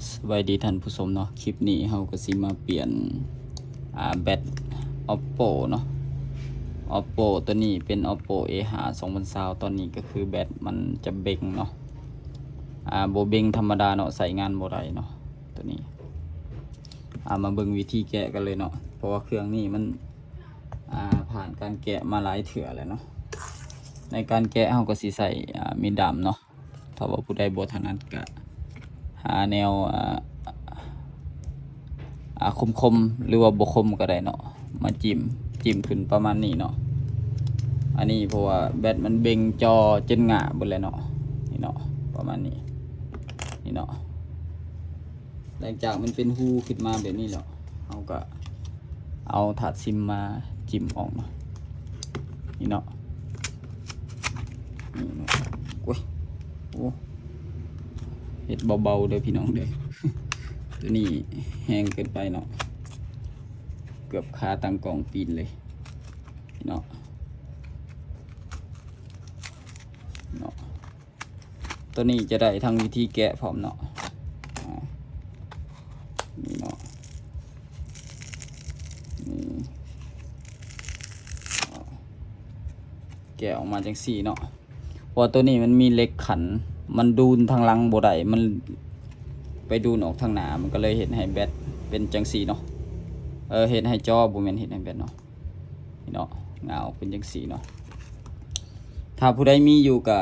ສະບາຍດີທ່ານຜູ້ຊົມເນາະ, ຄລິບນີ້ເຮົາກໍຊິມາປ່ຽນ ອ່າ ແບັດ Oppo ເນາະ. Oppo ຕົວນີ້ເປັນ Oppo A ຫ້າ ສອງພັນຊາວ. ຕອນນີ້ກໍຄືແບັດມັນຈະເບັງເນາະ, ອ່າ ບໍ່ເບັງທຳມະດາເນາະ, ໃຊ້ງານບໍ່ໄດ້ເນາະຕົວນີ້. ອ່າ ມາເບິ່ງວິທີແກະກັນເລີຍເນາະ, ເພາະວ່າເຄື່ອງນີ້ມັນ ອ່າ ຜ່ານການແກະມາຫຼາຍເທື່ອແລ້ວເນາະ. ໃນການແກະເຮົາກໍຊິໃຊ້ ອ່າ ມີດດາມເນາະ. ຖ້າວ່າຜູ້ໃດບໍ່ຖະໜັດກະຫາແນວ ອ່າ ອ່າ ຄົມໆ ຫຼືວ່າບໍ່ຄົມກໍໄດ້ເນາະ, ມາຈິ້ມ ຈິ້ມຂຶ້ນປະມານນີ້ເນາະ. ອັນນີ້ເພາະວ່າແບັດມັນເບັງຈໍຈົນຫງາເບິດແລ້ວເນາະ, ນີ້ເນາະ ປະມານນີ້ ນີ້ເນາະ. ຫຼັງຈາກມັນເປັນຮູຂຶ້ນມາແບບນີ້ແລ້ວ ເຮົາກໍເອົາຖາດຊິມມາຈິ້ມອອກເນາະ, ນີ້ເນາະ. ນີ້ເນາະ ໂອ້ຍ ໂອ້ ເຮັດເບົາໆ ເດີພີ່ນ້ອງເດີ, ຕົວນີ້ແຮງເກີນໄປເນາະ, ເກືອບຄາຕັ້ງກ້ອງປີນເລີຍ ນີ້ເນາະ ເນາະ. ຕົວນີ້ຈະໄດ້ທັງວິທີແກະພ້ອມເນາະ, ອ່າ ນີ້ເນາະ ນີ້ ອ່າ ແກະອອກມາຈັ່ງຊີ້ເນາະ. ເພາະວ່າຕົວນີ້ມັນມີເຫຼັກຂັນ, ມັນດູນທາງຫຼັງບໍ່ໄດ້, ມັນໄປດູນອອກທາງໜ້າ, ມັນກໍເລີຍເຮັດໃຫ້ແບັດເປັນຈັ່ງຊີ້ເນາະ. ເອີ ເຮັດໃຫ້ຈໍ, ບໍ່ແມ່ນເຮັດໃຫ້ແບັດເນາະ. ນີ້ເນາະ ຫງາອອກເປັນຈັ່ງຊີ້ເນາະ. ຖ້າຜູ້ໃດມີຢູ່ກໍ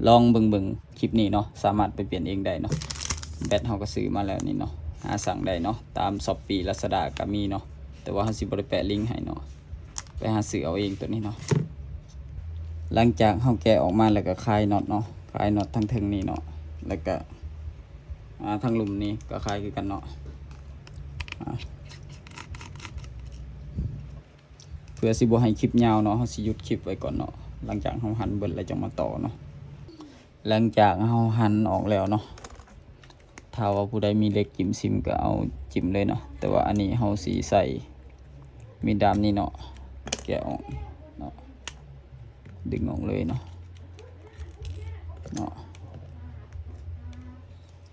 ລອງເບິ່ງໆ ຄລິບນີ້ເນາະ, ສາມາດໄປປ່ຽນເອງໄດ້ເນາະ. ແບັດເຮົາກໍຊື້ມາແລ້ວນີ້ເນາະ, ຫາສັ່ງໄດ້ເນາະ, ຕາມ Shopee Lazada ກໍມີເນາະ, ແຕ່ວ່າເຮົາຊິບໍ່ໄດ້ແປະລິງໃຫ້ເນາະ, ໄປຫາຊື້ເອົາເອງຕົວນີ້ເນາະ. ຫຼັງຈາກເຮົາແກະອອກມາແລ້ວກໍຄາຍນັອດເນາະ, ຄາຍນັອດທາງເທິງນີ້ເນາະ, ແລ້ວກໍ ອ່າ ທາງລຸ່ມນີ້ກໍຄາຍຄືກັນເນາະ. ອ່າ ເພື່ອຊິບໍ່ໃຫ້ຄລິບຍາວເນາະ, ເຮົາຊິຢຸດຄລິບໄວ້ກ່ອນເນາະ, ຫຼັງຈາກເຮົາຫັນເບິດແລ້ວຈັ່ງມາຕໍ່ເນາະ. ຫຼັງຈາກເຮົາຫັນອອກແລ້ວເນາະ, ຖ້າວ່າຜູ້ໃດມີເຫຼັກຈິ້ມຊິມກໍເອົາຈິ້ມເລີຍເນາະ, ແຕ່ວ່າອັນນີ້ເຮົາຊິໃຊ້ມີດດາມນີ້ເນາະ, ແກະອອກເນາະ, ດຶງອອກເລີຍເນາະ ເນາະ.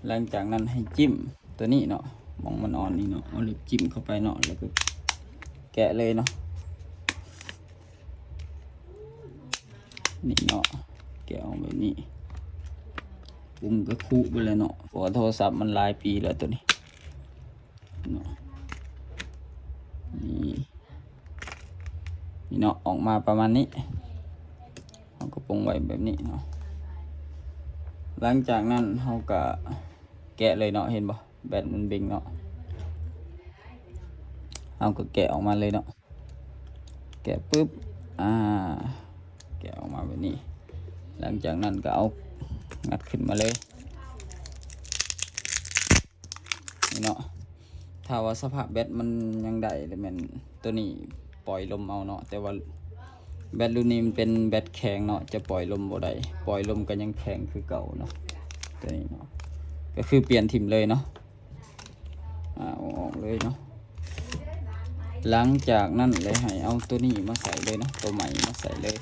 ຫຼັງຈາກນັ້ນໃຫ້ຈິ້ມຕົວນີ້ເນາະ, ໝ່ອງມັນອ່ອນນີ້ເນາະ, ເອົາເລັບຈິ້ມເຂົ້າໄປເນາະ, ແລ້ວກໍແກະເລີຍເນາະ. ນີ້ເນາະ, ແກະອອກແບບນີ້, ປຸ່ມກໍຄຸເບິດແລ້ວເນາະ, ເພາະວ່າໂທລະສັບມັນຫຼາຍປີແລ້ວຕົວນີ້ເນາະ. ນີ້ ນີ້ເນາະ, ອອກມາປະມານນີ້, ເຮົາກໍປົງໄວ້ແບບນີ້ເນາະ. ຫຼັງຈາກນັ້ນເຮົາກໍແກະເລີຍເນາະ, ເຫັນບໍ່ ແບັດມັນເບັງເນາະ, ເຮົາກໍແກະອອກມາເລີຍເນາະ. ແກະປຶບ ອ່າ ແກະອອກມາແບບນີ້, ຫຼັງຈາກນັ້ນກໍເອົາ ງັດຂຶ້ນມາເລີຍ. ນີ້ເນາະ, ຖ້າວ່າສະພາບແບັດມັນຍັງໄດ້ ແລ້ວແມ່ນຕົວນີ້ປ່ອຍລົມເອົາເນາະ, ແຕ່ວ່າແບັດລຸ້ນນີ້ມັນເປັນແບັດແຂງເນາະ, ຈະປ່ອຍລົມບໍ່ໄດ້, ປ່ອຍລົມກໍຍັງແຂງຄືເກົ່າເນາະ. ຕົວນີ້ເນາະ ກໍຄືປ່ຽນຖິ້ມເລີຍເນາະ, ອ່າ ເອົາອອກເລີຍເນາະ. ຫຼັງຈາກນັ້ນເລີຍໃຫ້ເອົາຕົວນີ້ມາໃສ່ເລີຍເນາະ, ຕົວໃໝ່ມາໃສ່ເລີຍ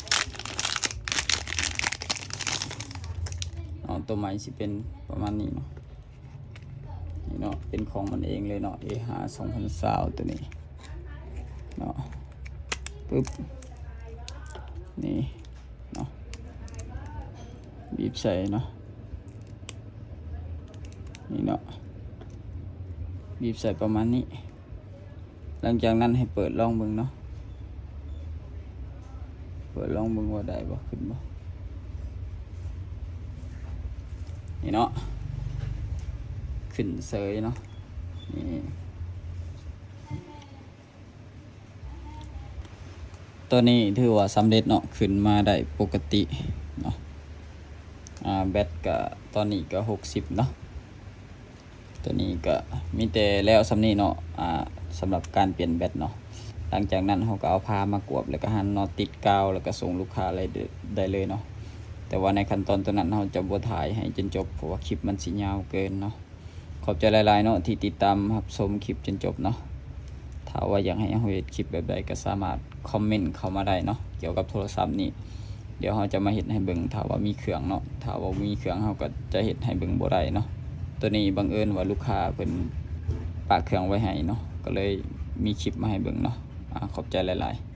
ເນາະ. ຕົວໃໝ່ຊິເປັນປະມານນີ້ເນາະ. ນີ້ເນາະ ເປັນຂອງມັນເອງເລີຍເນາະ, ເອຫ້າ ສອງພັນຊາວ ຕົວນີ້ເນາະ. ປຶບ ນີ້ເນາະ, ບີບໃສ່ເນາະ, ນີ້ເນາະ, ບີບໃສ່ປະມານນີ້. ຫຼັງຈາກນັ້ນໃຫ້ເປີດລອງເບິ່ງເນາະ, ເປີດລອງເບິ່ງວ່າໄດ້ບໍ່ ຂຶ້ນບໍ່. ນີ້ເນາະ ຂຶ້ນເສີຍເນາະ. ນີ້ ຕົວນີ້ຖືວ່າສຳເລັດເນາະ, ຂຶ້ນມາໄດ້ປົກກະຕິເນາະ. ອ່າ ແບັດກະຕອນນີ້ກະຫົກສິບເນາະ. ຕົວນີ້ກະມີແຕ່ແລ້ວສ່ຳນີ້ເນາະ, ອ່າ ສຳລັບການປ່ຽນແບັດເນາະ. ຫຼັງຈາກນັ້ນເຮົາກະເອົາຜ້າມາກວບ ແລ້ວກະຫັນນັອດ ຕິດກາວ ແລ້ວກະສົ່ງລູກຄ້າໄດ້ເລີຍເນາະ. ແຕ່ວ່າໃນຂັ້ນຕອນຕົວນັ້ນເຮົາຈະບໍ່ຖ່າຍໃຫ້ຈົນຈົບ ເພາະວ່າຄລິບມັນຊິຍາວເກີນເນາະ. ຂອບໃຈຫຼາຍໆເນາະ ທີ່ຕິດຕາມຮັບຊົມຄລິບຈົນຈົບເນາະ. ຖ້າວ່າຢາກໃຫ້ເຮົາເຮັດຄລິບແບບໃດກໍສາມາດຄອມເມັນເຂົ້າມາໄດ້ເນາະ ກ່ຽວກັບໂທລະສັບນີ້. ດຽວເຮົາຈະມາເຮັດໃຫ້ເບິ່ງ ຖ້າວ່າມີເຄື່ອງເນາະ, ຖ້າວ່າບໍ່ມີເຄື່ອງເຮົາກໍຈະເຮັດໃຫ້ເບິ່ງບໍ່ໄດ້ເນາະ. ໂຕນີ້ບັງເອີນວ່າລູກຄ້າເພິ່ນຝາກເຄື່ອງໄວ້ໃຫ້ເນາະ ກໍເລີຍມີຄລິບມາໃຫ້ເບິ່ງເນາະ. ອາ ຂອບໃຈຫຼາຍໆ.